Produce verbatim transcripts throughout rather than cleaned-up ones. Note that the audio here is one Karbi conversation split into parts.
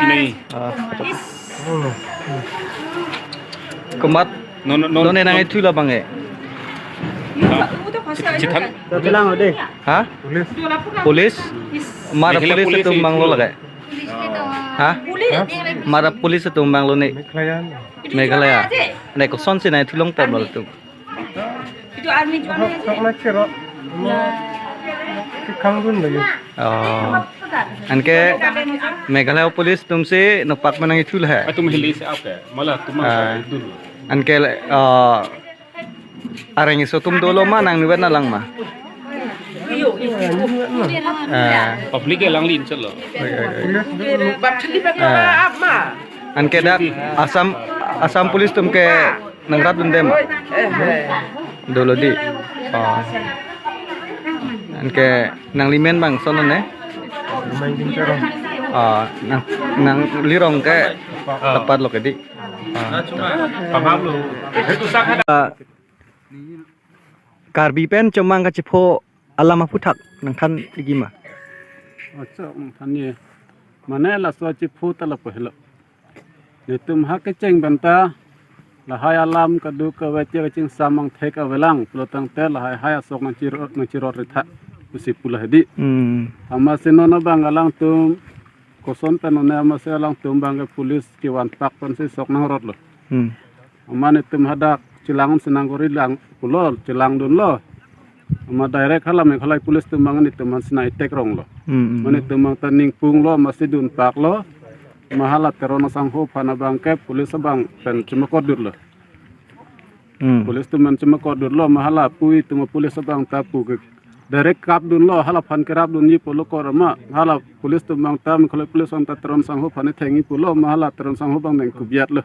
Ni. Ah. Komat? Non, non, non, non, nang non. Itu labang eh. Chethan. Bilang ode. Ha? Police. Police? Mara Meghalaya police police itu itu. Manglo lagi. Ha? Mara police itu Manglo ni. Meghalaya. Meghalaya. Ne koson si nai thulong pom lo tu. Itu army juang aja. Kak na chero. Ya. Kekang dun lagi. Oh. Anke Meghalaya police atum si nopak manang itu lah. Atum hili se apa? Malah atum Ah. Itu. Anke, eh, areng iso atum dolo ma nang niwet na lang ma? Eh. Public ke lang lin chalo. Oi, oi, oi. Bat thili bat Ah. Apa ma? Anke dak Assam, Assam police atum ke nangrap dun dem. Dolo di. Oh. Anke nanglimen bang sono ne? Oh, nang, nanglirong ke tepat lo ke di. Oh. Ah, Karbi pen chomang kachipho alam aphuthak nangthan lagi ma? Achok nangthan ye. Mane laso chipho ta lapu helo. Netum ha kecheng banta lahai alam kadokave che kaching samang thek avelang pulo tangte lahai hai asok nangchirot nangchirot ritha pusi pu lahai di. Hmm. Amatsi non abang alangtum koson pen non amatsi alangtum abang ke police kevan pak pensi sok nangrot lo. Hmm. Amat netum hadak chelang senang kori lang pulo chelang dunlo. Amat direct hala Meghalaya police atum abang netum aphan sina itek rong lo. Hmm, hmm. Amat netum abang ta ningpung lo, amatsi dun pak lo. Amat hala Teron asangho aphan abang ke police abang pen chemakot dun lo. Hmm. Police atum pen chemakot dun lo, amat hala pu itum police abang ta pu ke direct kap dunlo, hala aphan kerap dunji pulo kor amat. Hala police atum abang ta Meghalaya police abang ta Teron asangho aphan thengji pulo, amat hala Teron asangho abang neng kubiat lo.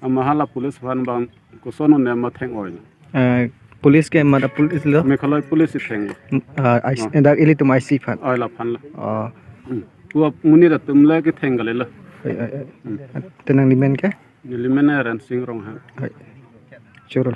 Amat hala police aphan abang koson non amat theng-oi. Eh, police ke mara police lo? Meghalaya police itheng. Ah, I C, ah. Dak ilitum I C aphan. Oi, laphan lo. Oh. Hmm. Pu amonit atum le ketheng kali lo. Oi, oi, oi. Hmm. Te nanglimen ke? Nelimen Rensing Ronghang. Oi. Choro.